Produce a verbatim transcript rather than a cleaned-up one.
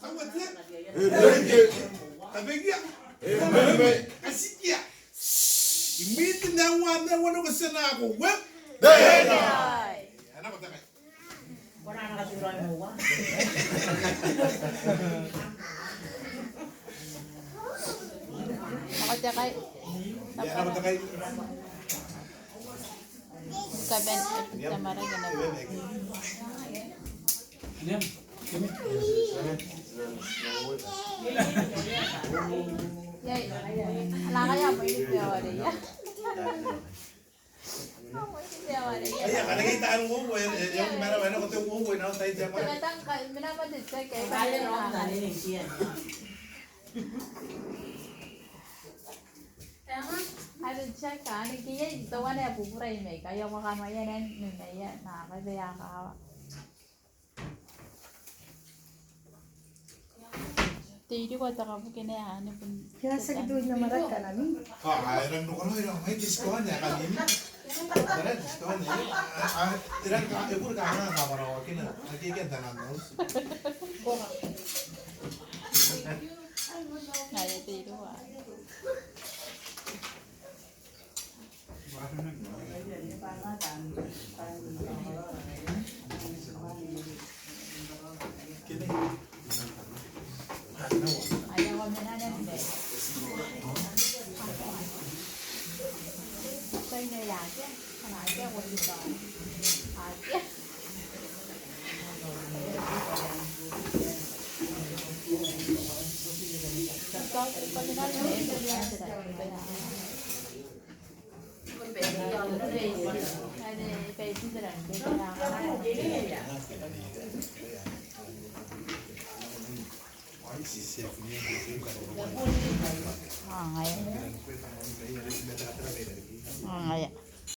Taua te. Amen. Tabekia. Amen. Katikia. Imwin te aua ma wanua ko tia nako. Wep. Amen. Ana ko takai. Ana ko takai. Ana ko takai. Kaben, e, tamara kena. Ia, ia. Ala kaia mo ini peore, ia. Mo ini peore, ia. Ia, kare kita anu mo, e, e, e, mara, mara, ko te mo, mo, na, tai, tai, mara. Tang, ka, mina mo te check, e, ka, are check, ane, ke, e, teuana e bubura i mai, ka, ia, ko kamaia, nen, nen, ia, na, ka, ia, ka. Te iriko te kabuki ne ane bon. Ia, ti aki tuai n amwarake nami. Ka, a, e rang n okoro, e rang mai te tikoane, a, kanini. E rang te tikoane, a, a, e rang ka, e kuri ka, a, ka, bara, o, kina, a, ke, ke, tana, no. Ai, te iriko, a.